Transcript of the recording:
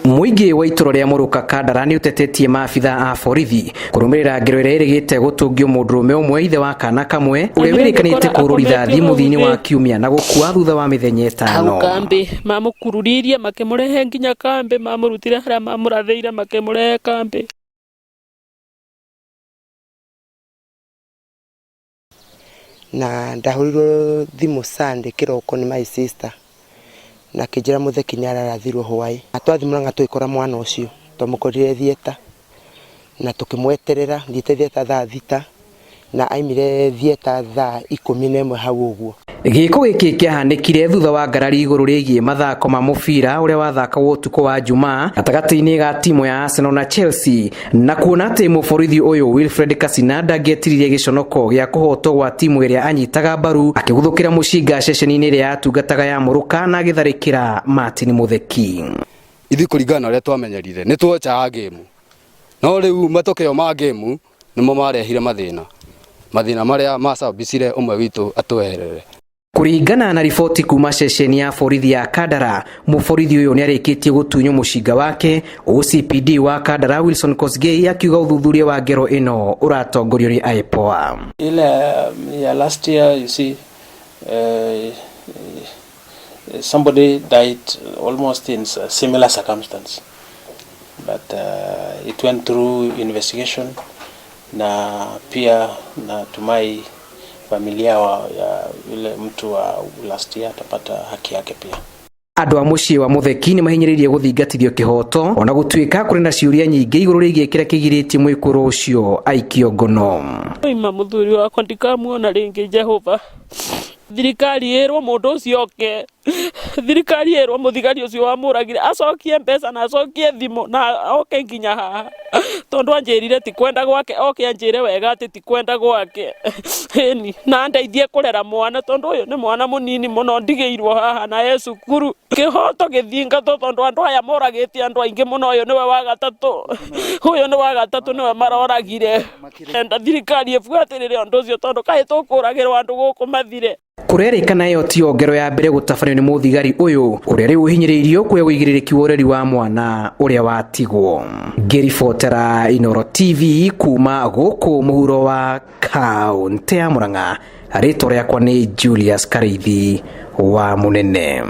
Mũingĩ wa itũra rĩa Mũrũka Kandara nĩ ũtetetie maabitha a borithi kũrũmĩrĩra ngero ĩrĩa ĩrĩgĩte gũtũngio mũndũrũme ũmwe ithe wa kana kamwe ũrĩa Athire wĩrĩkanĩte ngĩkora kũhũrwo rithathi akometio hau mũthia-inĩ wa thĩ. kiumia na gũkua thutha wa mĩthenya Hau ĩtano. kambĩ mamũkururirie makĩmũrehe nginya kambĩ, mamũrutire harĩa mamũrathĩire makĩmũrehe kambĩ. Na ndahũrirwo thimũ Sunday kĩroko nĩ my sister na akĩnjĩra Mũtheki nĩ ararathirwo hwaĩ. Na twathiĩ Mũrang'a tũgĩkora mwana ũcio, twamũkorire theatre na tũkĩmweterera, thiĩte theatre thaa 6 na aimire theatre thaa 11 hau ũguo. Gĩko gĩkĩ kĩahanĩkire thutha wa ngarari igũrũ rĩgiĩ mathako ma mũbira ũrĩa wathakagwo ũtukũ wa Jumaa gatagatĩ-inĩ ga timu ya Arsenal na Chelsea, na kuona atĩ mũborithi ũyũ Wilfred Kasina ndangĩetiririe gĩconoko gĩa kũhotwo gwa timu ĩrĩa anyitaga mbaru, akĩguthũkĩra mũcinga ceceni-inĩ ĩrĩa yatungataga ya Mũrũka na agĩtharĩkĩra Martin Mũtheki. Ithuĩ kũringana na ũrĩa twamenyerire nĩ tuocaga game, no rĩu matokeo ma game nĩmo marehire mathĩna, mathĩna marĩa macabicire ũmwe witũ atweherere. Kũringana na riboti kuma ceceni ya borithi ya Kandara, mũborithi ũyũ nĩarĩkĩtie gũtunywo mũcinga wake. OCPD wa Kandara Wilson Kosgei akiuga ũthuthuria wa ngero ĩno ũratongorio nĩ IPOA. Ile ya last year, you see, somebody died almost in a similar circumstance, but it went through investigation, na pia natumai familia ya yule mtu wa last year atapata haki yake pia. Andũ a mũciĩ wa Mũtheki nĩ mahinyĩrĩirie gũthingatithio kĩhoto ona gũtuĩka kũrĩ na ciũria nyingĩ igũrũ rĩgiĩ kĩrĩa kĩgirĩtie mwĩkũrũ ũcio aikio ngono. Ima mũthuri wakwa ndikamuona rĩngĩ. Jehova, thirikari ĩrwo mũndũ ũcio oke, thirikari ĩrwo mũthigari ũcio wamũragire acokie mbeca na acokie thimũ na oke nginya haha, tondũ anjĩrire ti kwenda gwake, oke anjĩre wega atĩ ti kwenda gwake, ĩni, na andeithie kũrera mwana, tondũ ũyũ nĩ mwana mũnini mũno ndigĩirwo haha na e cukuru. Kĩhoto gĩthingatwo, tondũ andũ aya moragĩte andũ aingĩ mũno. Ũyũ nĩwe wa gatatũ, ũyũ nĩ wa gatatũ nĩwe maroragire. Enda thirikari ĩbuatĩrĩre ũndũ ũcio, tondũ kaĩ tũkũragĩrwo andũ gũkũ mathire. Kũrerĩkana ĩyo tiyo ngero ya mbere gũtabanio nĩ mũthigari ũyũ ũrĩa rĩu ũhinyĩrĩirio kuoya ũigĩrĩrĩki wa ũreri wa mwana ũrĩa watigwo. Ngĩribotera Inooro TV kuma gũkũ mũhuro wa kaũntĩ ya Murang'a, rĩtwa rĩakwa nĩ Julius Karĩithi wa Mũnene.